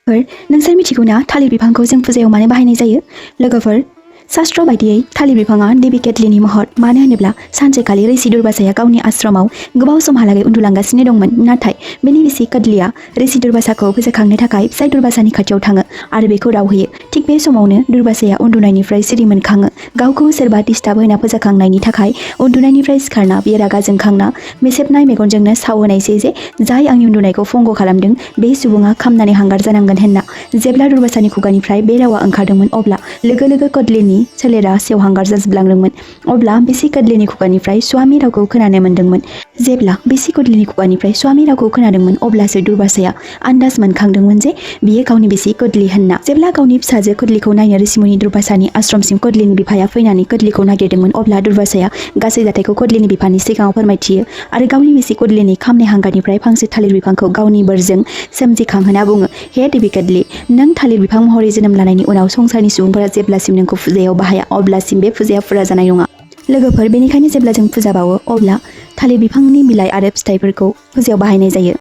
नोंसोर मिथिगौना थालिर बिफांखौ जों फुजायाव मानो बाहायनाय जायो? लोगोफोर, शास्त्र बायदियै थालिर बिफाङा देबी केटलीनि महर। मानो होनोब्ला सानसेखालि ऋषि दुर्वासाया गावनि आश्रमाव गोबाव समहालागै उन्दुलांगासिनो दंमोन। नाथाय बिनि बिसि केटलीया ऋषि दुर्वासाखौ फोजाखांनो थाखाय फिसाय दुर्वासानि खाथियाव थाङो आरो बेखौ रावहोयो। थिग बे समावनो दुर्वासाया उन्दुनायनिफ्राय सिरि मोनखाङो। गावखौ सोरबा डिस्टार्ब होना फोजाखांनायनि थाखाय उन्दुनायनिफ्राय सिखारना बियो रागा जोंखांना मेसेबनाय मेगनजोंनो सावहोनायसै जे जाय आंनि उन्दुनायखौ भंग खालामदों बे सुबुङा खामनानै हांगार जानांगोन होनना। जेब्ला दुर्वासानि खुगानिफ्राय बे रावा ओंखारदोंमोन अब्ला लोगो लोगो केटलीनि सोलेरा सेवहांगार जाजोबलांदोंमोन। अब्ला बिसि केटलीनि खुगानिफ्राय स्वामी रावखौ खोनानो मोन्दोंमोन। जेब्ला बिसि केटलीनि खुगानिफ्राय स्वामी रावखौ खोनादोंमोन अब्लासो दुर्वासाया आन्दाज मोनखांदोंमोन जे बियो गावनि बिसि केटली होनना। जेब्ला गावनि फिसाजो केटलीखौ नायनो ऋषिमुनि दुर्वासानि आश्रमसिम केटलीनि बिफाया फैनानै केटलीखौ नागिरदोंमोन अब्ला दुर्वासाया गासै जाथायखौ केटलीनि बिफानि सिगाङाव फोरमायथियो आरो गावनि बिसि केटलीनि खामनाय हांगारनिफ्राय फांसे थालिर बिफांखौ गावनि बोरजों सोमजिखांहोना बुङो, हे देबी केटली, नों थालिर बिफां महरै जोनोम लानायनि उनाव संसारनि सुबुंफोरा जेब्लासिम नोंखौ फुजायाव बाहाया अब्लासिम बे फुजाया फुरा जानाय नङा। लोगोफोर, बेनिखायनो जेब्ला जों फुजा बावो अब्ला थालिर बिफांनि बिलाइ आरो फिथाइफोरखौ फुजायाव बाहायनाय जायो।